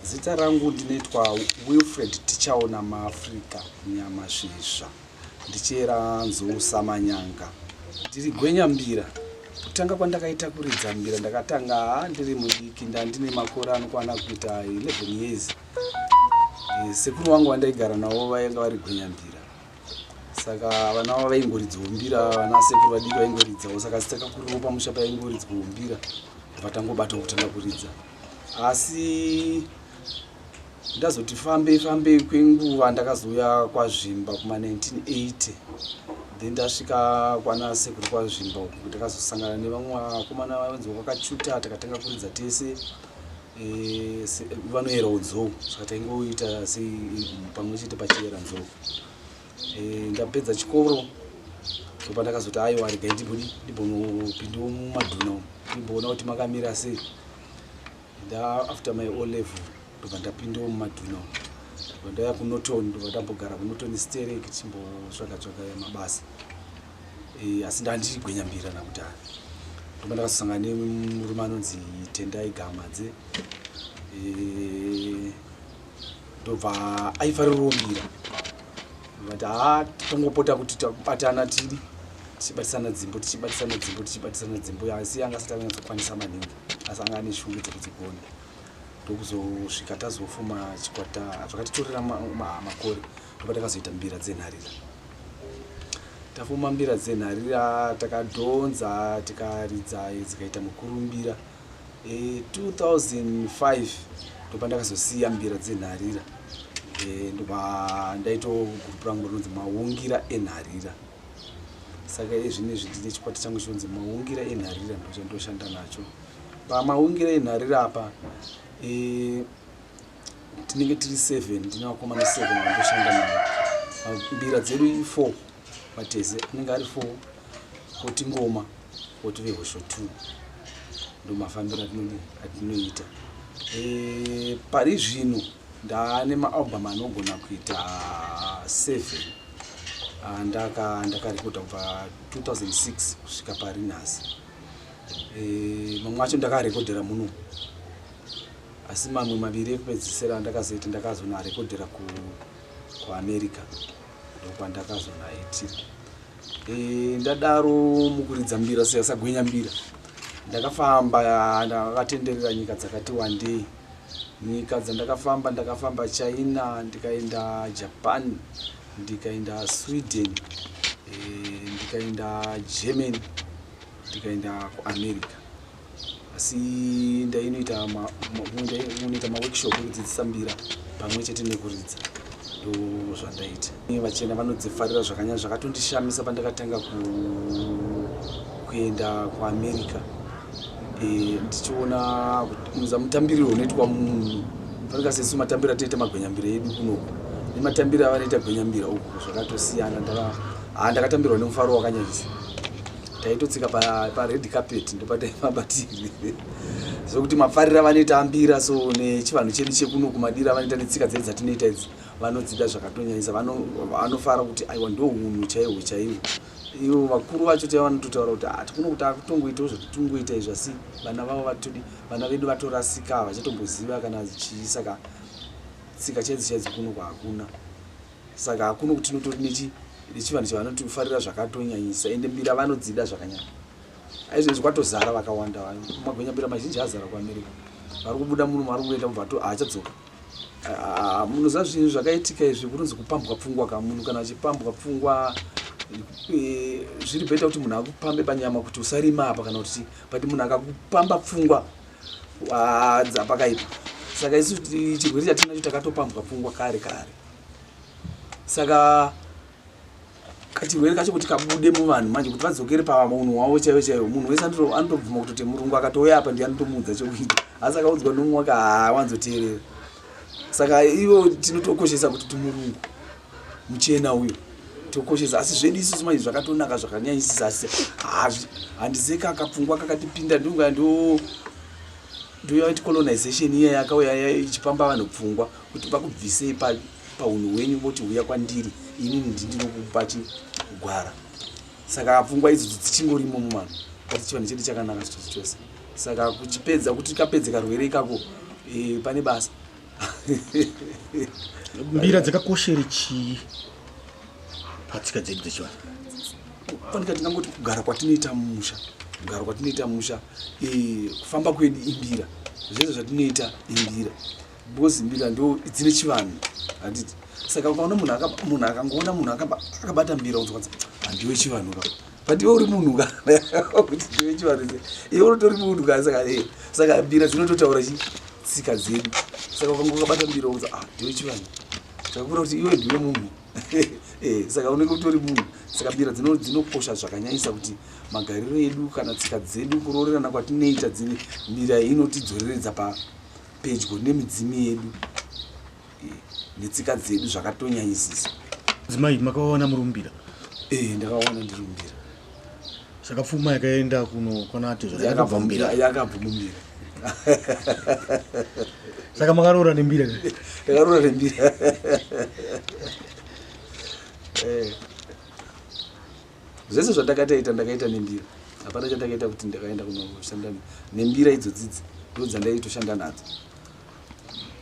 Zita rangu ndinoitwa Wilfred Tichaona Maafrica Nyamasvisva, ndichiera Nzou Samanyanga. Ndiri gwenyambira. Kutanga kwandakaita kuridza mbira ndakatanga ndiri mudiki, ndandine makore anokwana kuita 11 years. Sekuru vangu vandaigara navo vainga vari gwenyambira, saka vana vavo vaingoridzawo mbira, vana sekuru vadiki vaingoridzawo, saka takakurirawo pamusha paingoridzwawo mbira, ndobva tangobata kutanga kuridza. Asi ndazoti fambei fambei kwenguva, ndakazouya kwaZvimba kuma 1980. Then ndasvika kwana sekuru kwaZvimba uku, ndakazosangana nevamwe vakomana vainzi kwakachuta, takatanga kuridza tese. Vanoyerawo nzou, saka taingoita sei pamwe chete pachiyera nzou. Ndapedza chikoro, ndopandakazoti aiwa, regai ndimbodi ndimbonopindawo mumadhuna umu, ndimboona kuti makamira sei. Nda after my O level, ndobva ndapindawo mumadhuna umu, ndobva ndauya kuNorton, ndobva ndambogara kuNorton sterek, tichimbotsvaga tsvaga mabasa. Asi ndandiri gwenyambira nakudhara. Ndoba ndakazosangana nemurume anonzi Tendai Gamadze. Ndobva aifarirawo mbira, but haa, tongopota kuti takubatana, tiri tichibatisana dzimbo, tichibatisana dzimbo, tichibatisana dzimbo, asi anga asati anyatsokwanisa maningi, asi anga ane shungu dzekudzigona. Ndokuzosvika tazofuma chikwata, zvakatitorera makore. Ndopa takazoita Mbira Dzenharira. Tafuma Mbira Dzenharira, takadhonza, tikaridza, dzikaita mukurumbira. 2005 ndopa ndakazosiya Mbira Dzenharira. Ndobva ndaitawo gurupu rangu rinonzi Maungira Enharira. Saka izvinezvi ndine chikwata changu chinonzi Maungira Enharira, ndochandoshanda nacho. PaMaungira Enharira apa tinenge tiri seven, ndine vakomana seven vandoshanda navo. Mbira dzedu i4, mateze anenge ari four, koti ngoma, koti vehosho two. Ndo mafambiro atinoita. Pari zvino ndaane maalbum anogona kuita seven ndakarekodha kubva 2006 kusvika pari nhasi. Mamwe acho ndakarekodhera muno, asi mamwe maviri ekupedzisira andakazoita ndakazonarekodhera kuAmerica, ndokwandakazonaitira. Ndadaro mukuridza mbira sagwenya mbira, ndakafamba, ndakatenderera nyika dzakati wandei. Nyika dzandakafamba, ndakafamba China, ndikaenda Japan, ndikaenda Sweden, ndikaenda Germany, ndikaenda kuAmerica. Asi ndainoita unoita maworkshop ekudzidzisa mbira pamwe chete nekuridza, ndo zvandaita. Vachena vanodzifarira zvakanyanya. Zvakatondishamisa pandakatanga kuenda kuAmerica, ndichiona mutambiriro unoitwa munhu. Fanika sesu matambiro atinoita magwenyambira edu kunoku nematambiro avanoita gwenyambira uku zvakatosiyana. Ndakatambirwa nemufaro wakanyanyisa. Taitotsika pared carpet, ndopataifamba tiri, zvokuti mafarira vanoita ambira so nechivanhu chedu chekuno, kumadira vanoita netsika dzedu dzatinoita idzi, vanodzida zvakatonyanyisa. Vanofara kuti aiwa, ndo unhu chaihwo chaihwo. Ivo vakuru vacho chaivo vanototaura kuti hatikuno kuti akutongoitawo zvatitongoita izvi, asi vana vavo vatodi, vana vedu vatorasika, havachatomboziva kana chii. Saka tsika chaidzo chaidzo kuno kwahakuna, saka hakuno kuti tinotori nechivanhu chavanotifarira zvakatonyanyisa. Ende mbira vanodzida zvakanyanya. Aizvezvi kwatozara vakawanda, magwenyambira mazhinji azara kuAmerica, vari kubuda muno, vari kungoenda kubva haachadzoka. Munoziva zvinhu zvakaitika izvi kunonzi kupambwa pfungwa kamunhu. Kana achipambwa pfungwa, zviri better kuti munhu akupambe panyama kuti usarima apa kana kuti, but munhu akakupamba pfungwa pakaipa. Saka isu chirwere chatinacho, takatopambwa pfungwa kare kare, saka kachirwere kacho kuti kabude muvanhu manje, kuti vadzokere pamunhu wavo chaivo chaivo, munhu wese anotobvuma kutoti murungu akatouya apa ndiye anotomuudza chokuita, asi akaudzwa nomumwe wake haawanzoteerera. Saka ivo tinotokoshesa kuti timurungu muchena uyo tokoshesa, asi zvedu isusu manje zvakatonaka zvakanyanyisisa. Asi handizeka kakapfungwa kakatipinda, ndonga ndo ndoyaiti colonization iya yakauya ichipamba vanhu pfungwa kuti vakubvisei paunhu hwenyu, voti uya kwandiri inini, ndindinokupa chigwara. Saka pfungwa idzodzo dzichingorimo muvanhu, but chivanhu chedu chakanaka chose chose. Saka kuchipedza, kuti kapedze karwere ikako. e, pane basa. Mbira dzakakoshere chii patsika dzedu dzechivanhu? Fanika tingangoti kugara kwatinoita mumusha, kugara kwatinoita mumusha, e, kufamba kwedu imbira, zvese zvatinoita imbira, because mbira ndo dzine chivanhu, handiti? Saka ukaona munhu munhu akangoona munhu akabata mbira, unzwa handiwe chivanhu ka, but iwe uri munhu ka, kuti ndiwe chivanhu, iwe unotori munhu ka. Saka saka mbira dzinototaura chi tsika dzedu. Saka ukanga ukabata mbira, unza, ah, ndiwe chivanhu, zvakakura kuti iwe ndiwe munhu. Saka unenge utori munhu. Saka mbira dzinokosha zvakanyanyisa kuti magariro edu kana tsika dzedu, kuroorerana kwatinoita, dzine mbira inotidzoreredza papedyo nemidzimu yedu netsika dzedu zvakatonyanyisisa. Dzimai makawawana muri mumbira? Eh, ndakawana ndiri mumbira. Saka pfuma yakaenda kuno kwana tezvara yakabva mumbira? Yakabva mumbira. Saka makaroora nembira? Ndakaroora nembira. Zvese zvandakataita ndakaita nembira, hapana chandakaita kuti ndakaenda kunoshanda nembira idzodzidzi, ndo dzandaitoshanda nadzo.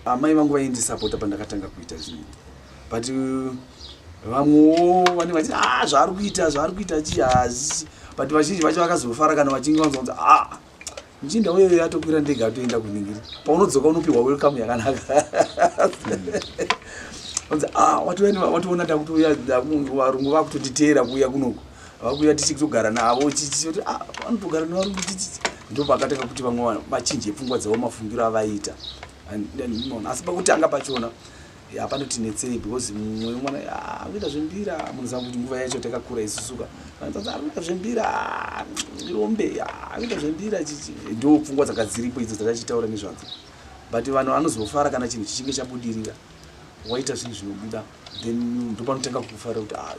Amai vangu vaindisapota pandakatanga kuita zvinhu, but vamwewo vanenge vachiti, ah, zvaari kuita, zvaari kuita chii, hazisi. But vazhinji vacho vakazofara kana vachinge vanzwa kunzi, ah, muchinda uyoyo atokwira ndege atoenda kuningiri. Paunodzoka unopiwa welcome yakanaka, onzi, ah, watoona takutouya, varungu vakutotiteera kuuya kunoku, vakuuya tichitogara navo chichiti, ah, vanotogara nevarungu chichichi. Ndo pakatanga kuti vamwe vachinje pfungwa dzavo, mafungiro avaiita. Asi pakutanga pachona hapanotinetsei, because mumwe mwana akuita zvembira, munoziva kuti nguva yacho takakura isusuka, ari kuita zvembira, irombe, akuita zvembira chichi. Ndo pfungwa dzaka dziripo idzo dzatachitaura nezvadzo. But vanhu vanozofara kana chinhu chichinge chabudirira, waita zvinhu zvinobuda, then ndopanotanga kufara kuti, ah,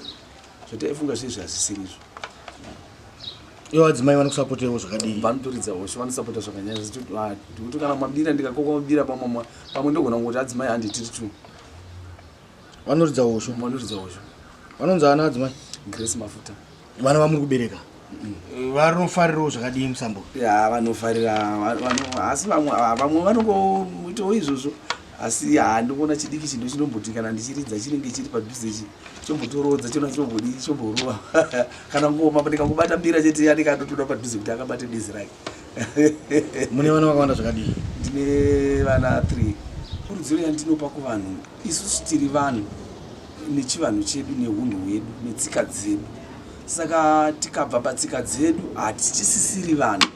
zvataifunga zvezvi hazvisiri izvo. Ivo adzimai vanokusapotewo zvakadii? Vanotoridza hosho, vanosapota zvakanyanya ndikuti kana mabira, ndikakokwa mabira pamwe pamwe, ndogona kungoti, adzimai, handi tiri tu. Vanoridza hosho? Vanoridza hosho. Vanonzi ana adzimai? Grace Mafuta. Vana vamuri kubereka vanofarirawo zvakadii musambo? Ya, vanofarira, asi vamwe vanongoitawo izvozvo, asi ha, ndikuona chidiki chinhu chinomboti kana ndichiridza chinenge chiri padhuze, chi chombotorodza chona, chimbodii, chomborova kana ngoma. Ndikangobata mbira chete, anenge atotoda padhuze kuti akabate dezi rake. Mune vana vakawanda zvakadii? Ndine vana 3. Kurudziro yandinopa kuvanhu, isusu tiri vanhu nechivanhu chedu neunhu hwedu netsika dzedu. Saka tikabva patsika dzedu hatichisisiri vanhu.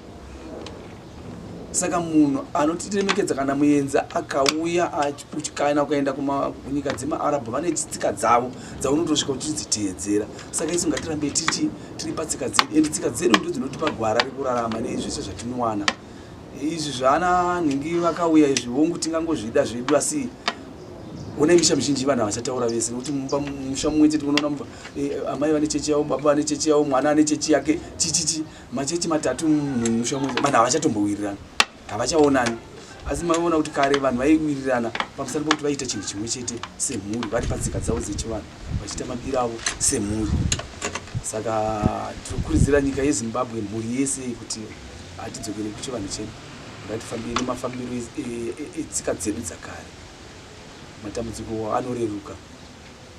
Saka munhu anotiremekedza kana muenzi akauya, kana ukaenda kunyika dzemaArabhu, vane tsika dzavo dzaunotosvika uchidziteedzera. Saka isu ngatirambe tichi tiri patsika dzedu, ende tsika dzedu ndo dzinotipa gwara rekurarama nezvese zvatinowana. Izvi zvana nhingi vakauya izvi, hongu, tingangozvida zvedu, asi une misha mizhinji vanhu havachataura vese, nekuti mumba musha mumwe chete unoona amai vane chechi yavo, baba vane chechi yavo, mwana ane chechi yake, chichichi, machechi matatu mumusha mumwe. Vanhu havachatombowiririrana, havachaonani. Asi maona kuti kare vanhu vaiwirirana pamusana pekuti vaiita chinhu chimwe chete semhuri, vari patsika dzavo dzechivanhu, vachiita mabira avo semhuri. Saka tinokurudzira nyika yeZimbabwe, mhuri yese, kuti hatidzokere kuchivanhu chedu, ngatifambire nemafambiro etsika dzedu dzakare, matambudziko anoreruka.